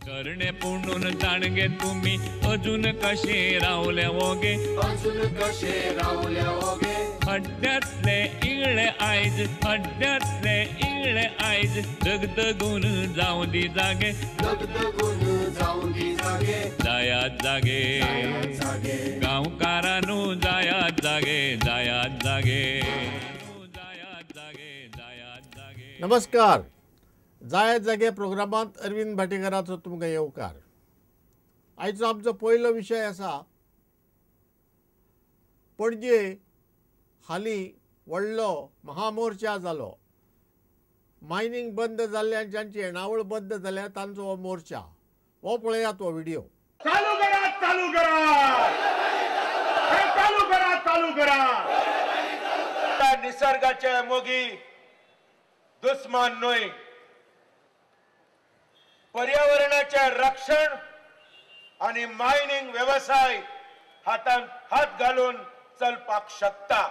करणे पुणून जाणगे तुमी अजून कशे रावले ओगे, अजून कशे रावले ओगे। हड्ड्यांतले इगळे आयज, हड्ड्यांतले इगळे आयज, दगदगून जावं दी जागे, दगदगून जावं दी जागे। जायात जागे गांवकारानू, जायात जागे, जायात जागे, जायात जागे, जायात जागे। नमस्कार, जायात जागे प्रोग्रामांत अरविंद भाटीकाराचो तुमकां येवकार। आयचो आमचो पयलो विशय आसा पणजे हालीं व्हडलो महामोर्चा जालो। मायनींग बंद जाल्ल्यान जांची येणावळ बंद जाल्या तांचो हो मोर्चा। हो पळयात हो व्हिडिओ। चालू करा, चालू करा, चालू करा, चालू करा। निसर्गाचे मोगी दुस्मान न्हय, पर्यावरणाचे रक्षण आणि मायनिंग व्यवसाय हातान हात घालून चलपाक शकता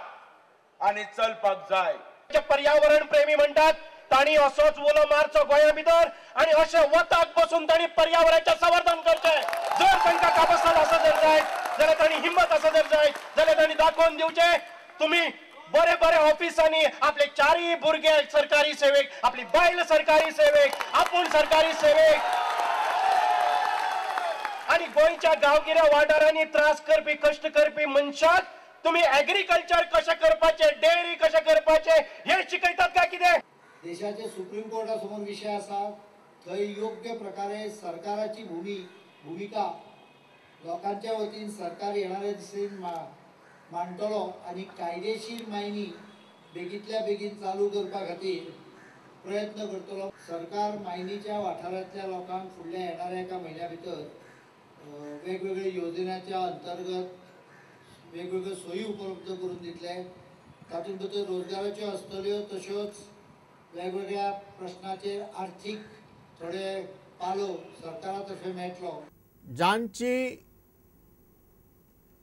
आणि चलपाक जाय। पर्यावरण प्रेमी म्हणतात ताणी असोच उलो मारचो गोंया भितर आणि अशे वताक बसून ताणी पर्यावरणाचें संवर्धन करचें। जर तांकां कापसाल आसा जर जायत जाल्यार ताणी हिम्मत आसा जर जायत जाल्यार ताणी दाखोवन दिवचें तुमी बरे बरे ऑफिसांनी आपले चारय भुरगे सरकारी सेवेक, आपली बायल सरकारी सेवेक, आपूण सरकारी सेवेक आणि गोंयच्या गांवगिऱ्या वाठारांनी त्रास करपी कश्ट करपी मनशाक तुम्ही एग्रीकल्चर कशें करपाचें, डेअरी कशें करपाचें हें शिकयतात काय कितें? देशाचे सुप्रीम कोर्टासमोर विषय आसा, थंय योग्य प्रकारे सरकाराची भूमिका लोकांच्या वतीन सरकार येणाऱ्या दिसेन मांडटलो आनी कायदेशीर मायनी बेगींतल्या बेगीन चालू करपा खातीर प्रयत्न करतलो। सरकार मायनीच्या वाठारांतल्या लोकांक फुडल्या येणाऱ्या एका म्हयन्या भितर वेगवेगळ्या योजनांच्या अंतर्गत वेगवेगळ्यो सोयी उपलब्ध करून दितले। तातूंत भितर रोजगाराच्यो आसतल्यो, तश्योच वेगवेगळ्या प्रश्नाचेर आर्थीक थोडे पालव सरकारा तर्फे मेळटलो। जांची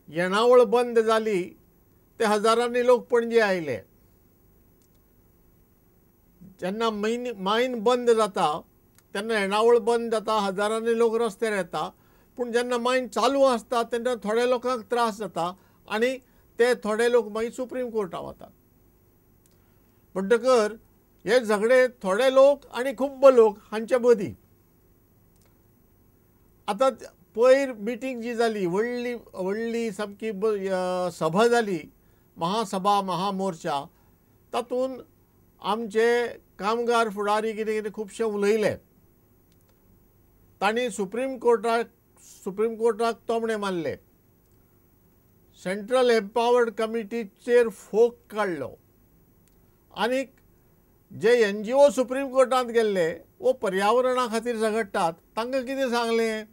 येणावळ बंद जाली ते हजारांनी लोक पणजे आयले। जेन्ना मायन बंद जाता तेन्ना येणावळ बंद जाता, हजारांनी लोक रस्त्यार येता। पूण जेन्ना मायन चालू आसता तेन्ना थोड्या लोकांक त्रास जाता आनी ते थोडे लोक मागीर सुप्रीम कोर्टाक वतात। म्हणटकर हे झगडे थोडे लोक आनी खूब्ब लोक हांचे मदीं। आतां पयर मिटींग जी जाली, व्हडली व्हडली सामकी सभा जाली, महासभा महामोर्चा, तातूंत आमचे कामगार फुडारी कितें कितें खुबशे उलयले। तांणी सुप्रीम कोर्टाक तोमणे मारले, सेंट्रल एम्पावर्ड कमिटीचेर फोक काडलो आनीक जे एनजीओ सुप्रीम कोर्टांत गेल्ले वो पर्यावरणा खातीर झगडटात तांकां कितें सांगलें,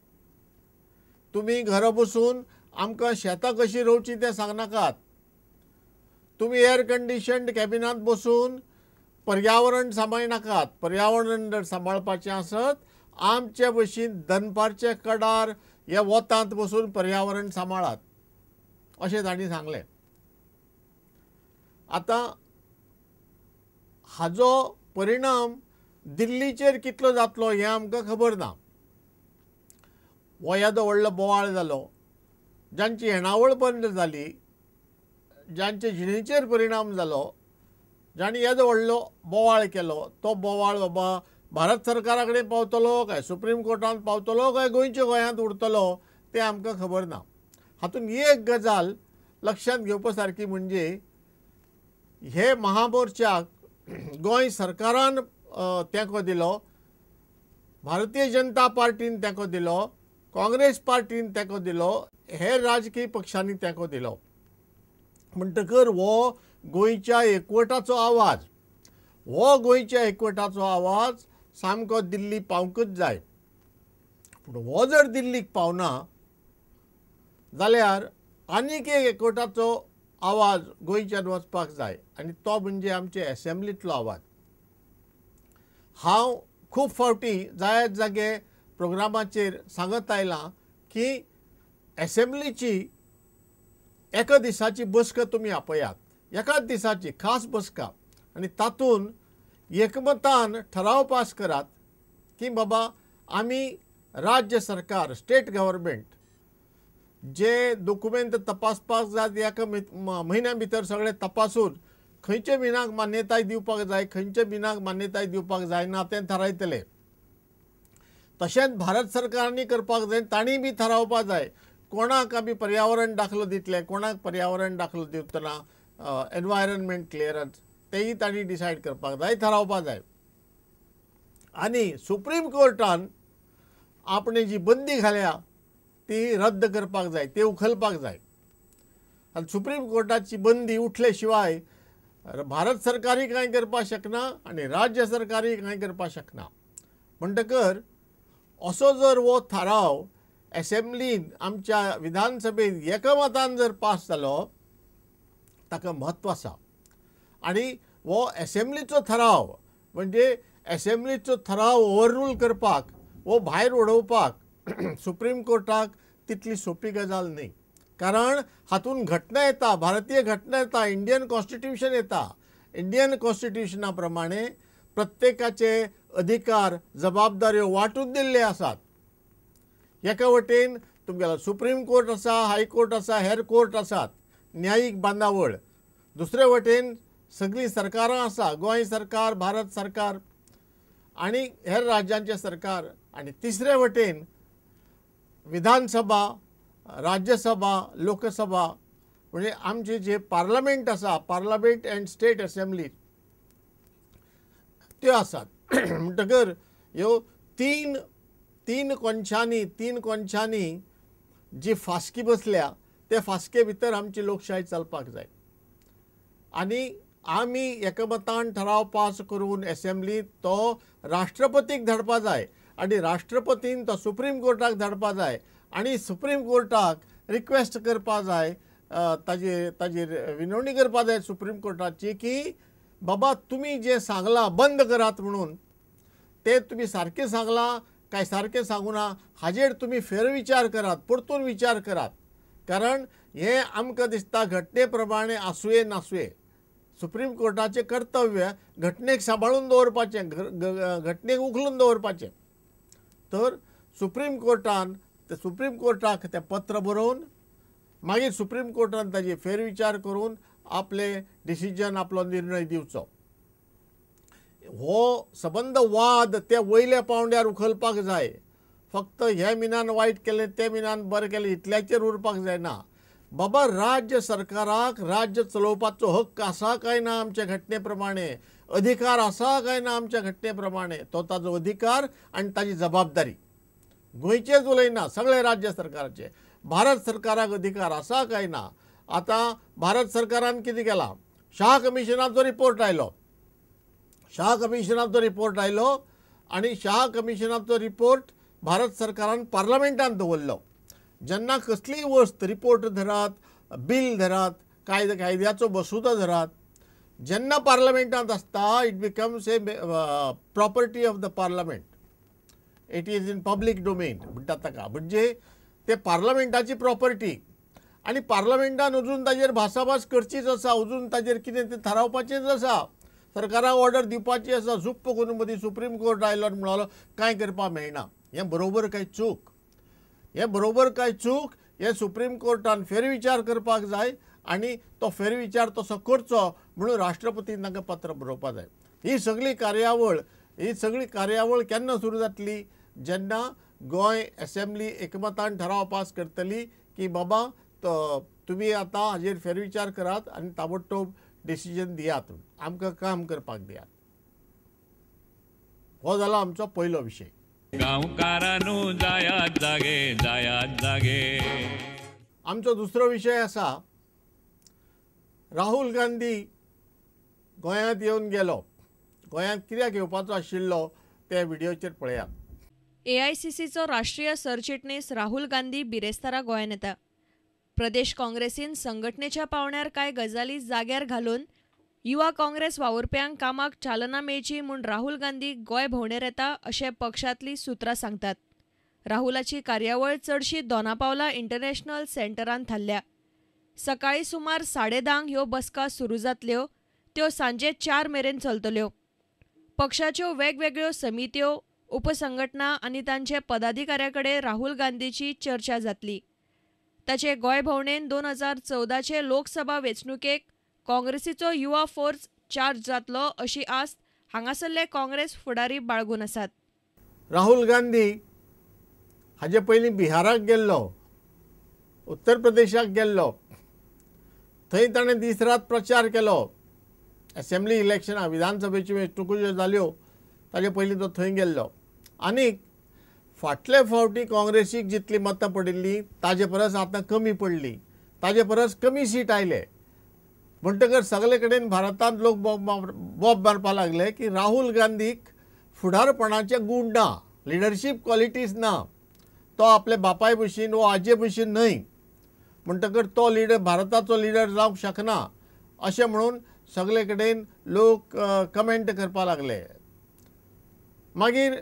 तुमी घरा बसून आमकां शेतां कशीं रोवचीं तें सांगनाकात, तुमी एयर कंडिशन्ड कॅबिनांत बसून पर्यावरण सांबाळनाकात, पर्यावरण जर सांबाळपाचें आसत आमचे भशेन दनपारचे कडार हे वतांत बसून पर्यावरण सांबाळात अशें तांणी सांगलें। आतां हाजो परिणाम दिल्लीचेर कितलो जातलो हें आमकां खबर ना। हो येदो व्हडलो बोवाळ जालो, जांची येणावळ बंद जाली, जांचे जिणेचेर परिणाम जालो, जांणी येदो व्हडलो बोवाळ केलो तो बोवाळ बाबा भारत सरकारा कडेन पावतलो काय सुप्रीम कोर्टांत पावतलो काय गोंयच्या गोंयांत उरतलो तें आमकां खबर ना। हातूंत एक गजाल लक्षांत घेवपा सारकी म्हणजे हे महामोर्चाक गोंय सरकारान तेंको दिलो, भारतीय जनता पार्टीन तेंको दिलो, काँग्रेस पार्टीन तेंको दिलो, हेर राजकीय पक्षांनी तेंको दिलो। म्हणटकर हो गोंयच्या एकवटाचो आवाज, हो गोंयच्या एकवटाचो आवाज सामको दिल्ली पावंकच जाय। पूण हो जर दिल्लीक पावना जाल्यार आनीक एक एकवटाचो आवाज गोंयच्यान वचपाक जाय आनी तो म्हणजे आमचे एसेंब्लींतलो आवाज। हांव खूब फावटी जायत जागे प्रोग्रामाचेर सांगत आयलां की एसेंब्लीची एका दिसाची बसका तुमी आपयात, एकाच दिसाची खास बसका, आनी तातूंत एकमतान ठराव पास करात की बाबा आमी राज्य सरकार, स्टेट गव्हर्मेंट जे दोकुमेंत तपासपाक जाय एका म्हयन्या भितर सगळे तपासून खंयचे मिनाक मान्यताय दिवपाक जाय, खंयचे मिनाक मान्यताय दिवपाक जायना तें थारायतले. तशेंच भारत सरकारांनी करपाक जाय, तांणी बी थारावपाक जाय कोणाक आमी पर्यावरण दाखलो दितले, कोणाक पर्यावरण दाखलो दितना एनवायरमेंट क्लियरन्स, तेय तांणी डिसायड करपाक जाय, थारावपाक जाय. आनी सुप्रीम कोर्टान आपणे जी बंदी घाल्या ती रद्द करपाक जाय, ती उखलपाक जाय. आनी सुप्रीम कोर्टाची बंदी उठले शिवाय भारत सरकारय कांय करपाक शकना आनी राज्य सरकारय कांय करपाक शकना. म्हणटकर असो जर हो थाराव एसेंब्लीन आमच्या विधानसभेत एकमतान जर पास जालो ताका म्हत्व आसा. आनी हो एसेंब्लीचो थाराव म्हणजे एसेंब्लीचो थाराव ओवररूल करपाक वो भायर उडोवपाक सुप्रीम कोर्टाक तितली सोंपी गजाल न्ही, कारण हातूंत घटना येता, भारतीय घटना येता, इंडियन कॉन्स्टिट्यूशन येता. इंडियन कॉन्स्टिट्यूशना प्रमाणे प्रत्येकाचे अधिकार जबाबदाऱ्यो वांटून दिल्ले आसात. एका वटेन तुमगेलो सुप्रीम कोर्ट आसा, हायकोर्ट आसा, हेर कोर्ट आसात, न्यायीक बांदावळ. दुसरे वटेन सगळीं सरकारां आसा, गोंय सरकार, भारत सरकार आनी हेर राज्यांचें सरकार. आनी तिसरे वटेन विधानसभा, राज्यसभा, लोकसभा, म्हणजे आमचे जे पार्लमेंट आसा, पार्लमेंट अँड स्टेट असेंब्ली त्यो आसात. म्हणटकर ह्यो तीन कोनशांनी जी फास्की बसल्या ते फास्के भितर आमची लोकशाय चलपाक जाय. आनी आमी एकमतान ठराव पास करून एसेंब्लीत तो राष्ट्रपतीक धाडपा जाय आनी राष्ट्रपतीन तो सुप्रीम कोर्टाक धाडपा जाय आनी सुप्रीम कोर्टाक रिक्वेस्ट करपा जाय, ताजेर विनवणी करपा जाय सुप्रीम कोर्टाची की बाबा तुमी जें सांगलां बंद करात म्हणून ते तुमी सारकें सांगलां काय सारकें सांगूना हाजेर तुमी फेरविचार करात, परतून विचार करात. कारण हें आमकां दिसता घटने प्रमाणे आसुये नासुये. सुप्रीम कोर्टाचें कर्तव्य घटनेक सांबाळून दवरपाचें, घटनेक उखलून दवरपाचें. तर सुप्रीम कोर्टान सुप्रीम कोर्टाक तें पत्र बरोवन मागीर सुप्रीम कोर्टान ताजेर फेरविचार करून आपले डिसिजन, आपलो निर्णय दिवचो. हो सबंद वाद ते वयल्या पावंड्यार उखलपाक जाय. फक्त ह्या मिनान वायट केलें ते मिनान बरें केलें इतल्याचेर उरपाक जायना. बाबा राज्य सरकाराक राज्य चलोवपाचो हक्क आसा काय ना आमच्या घटने प्रमाणे, अधिकार आसा काय ना आमच्या घटने प्रमाणे, तो ताजो अधिकार आनी ताजी जबाबदारी. गोंयचेच उलयना, सगळे राज्य सरकाराचे. भारत सरकाराक अधिकार आसा काय ना. आतां भारत सरकारान कितें केलां, शाह कमिशनाचो रिपोर्ट आयलो, शाह कमिशनाचो रिपोर्ट आयलो आनी शाह कमिशनाचो रिपोर्ट भारत सरकारान पार्लमेंटान दवरलो. जेन्ना कसलीय वस्त रिपोर्ट धरात, बील धरात, कायद्याचो मसुदो धरात, जेन्ना पार्लमेंटांत आसता it becomes a property of the parliament, it is in public domain म्हणटात ताका. म्हणजे ते पार्लमेंटाची प्रॉपर्टी आनी पार्लमेंटान अजून ताजेर भासाभास करचीच आसा, अजून ताजेर कितें तें थारावपाचेंच आसा, सरकाराक ऑर्डर दिवपाची आसा. झुप्प करून मदीं सुप्रीम कोर्ट आयलो आनी म्हणलो कांय करपाक मेळना. हें बरोबर काय चूक, हें बरोबर काय चूक, हें सुप्रीम कोर्टान फेरविचार करपाक जाय आनी तो फेरविचार तसो करचो म्हणून राष्ट्रपतीन तांकां पत्र बरोवपाक जाय. ही सगळी कार्यावळ, ही सगळी कार्यावळ केन्ना सुरू जातली, जेन्ना गोंय एसेंब्ली एकमतान ठराव पास करतली की बाबा तुमी आतां हाजेर फेरविचार करात आनी ताबडतोब डिसिजन दियात, आमकां काम करपाक दियात. हो जाला आमचो पयलो विशय. गांवकारांनो जायात जागे, जायात जागे. आमचो दुसरो विशय आसा, राहुल गांधी गोंयांत येवन गेलो. गोंयांत कित्याक येवपाचो आशिल्लो ते व्हिडियोचेर पळयात. एआयसीसीचो राष्ट्रीय सरचिटणीस राहुल गांधी बिरेस्तारा गोंयांत येता. प्रदेश काँग्रेसीन संघटनेच्या पावंड्यार कांय गजाली जाग्यार घालून युवा काँग्रेस वावुरप्यांक कामाक चालना मेळची म्हूण राहुल गांधी गोंय भोंवडेर येता अशें पक्षांतलीं सुत्रां सांगतात. राहुलाची कार्यावळ चडशी दोनापावला इंटरनॅशनल सेंटरान थारल्या. सकाळीं सुमार 10:30 ह्यो बसका सुरू जातल्यो, त्यो सांजे 4 मेरेन चलतल्यो. पक्षाच्यो वेगवेगळ्यो समित्यो, उपसंघटना आनी तांचे पदाधिकाऱ्यां कडेन राहुल गांधीची चर्चा जातली. ताचे गोंय भोंवडेन 2014चे लोकसभा वेंचणुकेक काँग्रेसीचो युवा फोर्स चार्ज जातलो अशी आस्त हांगासरले काँग्रेस फुडारी बाळगून आसात. राहुल गांधी हाजे पयलीं बिहाराक गेल्लो, उत्तर प्रदेशाक गेल्लो, थंय ताणें दीस रात प्रचार केलो. एसेंब्ली इलेक्शनां विधानसभेच्यो वेंचणुको ज्यो जाल्यो ताजे पयलीं तो थंय गेल्लो. आनीक फाटले फावटी काँग्रेसीक जितली मतां पडिल्लीं ताजे परस आतां कमी पडली, ताजे परस कमी सीट आयले. म्हणटकर सगळे कडेन भारतांत लोक बोब मारपाक लागले की राहुल गांधीक फुडारपणाचे गूण ना, लिडरशीप क्वॉलिटीज ना, तो आपले बापाय भशेन वो आजे भशेन न्हय, म्हणटकर तो लिडर भारताचो लिडर जावंक शकना अशें म्हणून सगळे कडेन लोक कमेंट करपाक लागले. मागीर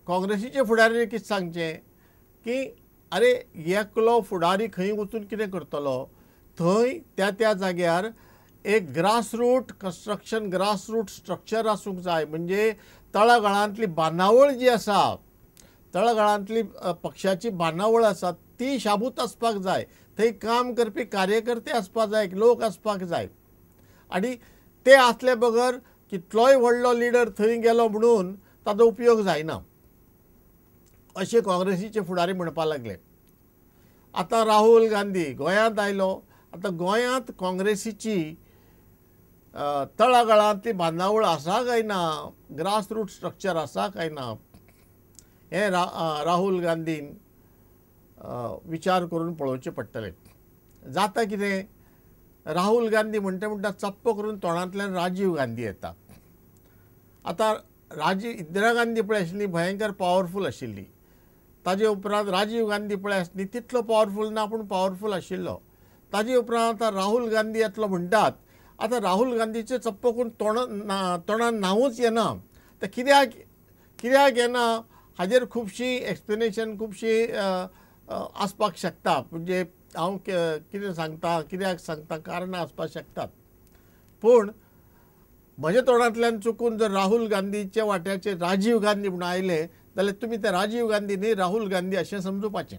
काँग्रेसीचे फुडारी कितें सांगचें की अरे एकलो फुडारी खंय वचून कितें करतलो, थंय त्या त्या जाग्यार एक ग्रासरूट कन्स्ट्रक्शन, ग्रासरूट स्ट्रक्चर आसूंक जाय. म्हणजे तळागाळांतली बांदावळ जी आसा, तळागाळांतली पक्षाची बांदावळ आसा ती शाबूत आसपाक जाय, थंय काम करपी कार्यकर्ते आसपाक जाय, लोक आसपाक जाय. आनी ते आसले बगर कितलोय व्हडलो लिडर थंय गेलो म्हणून ताजो उपयोग जायना अशें काँग्रेसीचे फुडारी म्हणपाक लागले. आतां राहुल गांधी गोंयांत आयलो. आतां गोंयांत काँग्रेसीची तळागाळांतली बांदावळ आसा काय ना, ग्रासरूट स्ट्रक्चर आसा काय ना, हें राहुल गांधीन विचार करून पळोवचें पडटलें. जाता कितें, राहुल गांधी म्हणटा म्हणटा चप्प करून तोंडांतल्यान राजीव गांधी येता. आतां इंदिरा गांधी पळय आशिल्ली भयंकर पावरफूल आशिल्ली, ताजे उपरांत राजीव गांधी पळय आसली तितलो पावरफूल ना पूण पावरफूल आशिल्लो. ताजे उपरांत आतां राहुल गांधी येतलो म्हणटात. आतां राहुल गांधीचें चप्प करून तोंडान नांवूच येना, तर कित्याक येना हाजेर खुबशीं एक्सप्लेनेशन खुबशीं आसपाक शकता. म्हणजे हांव कितें सांगता, कित्याक सांगता, कारणां आसपाक शकतात. पूण म्हज्या तोंडांतल्यान चुकून जर राहुल गांधीच्या वाट्याचे राजीव गांधी म्हणून आयले जाल्यार तुमी ते राजीव गांधी न्ही राहुल गांधी अशें समजुपाचें.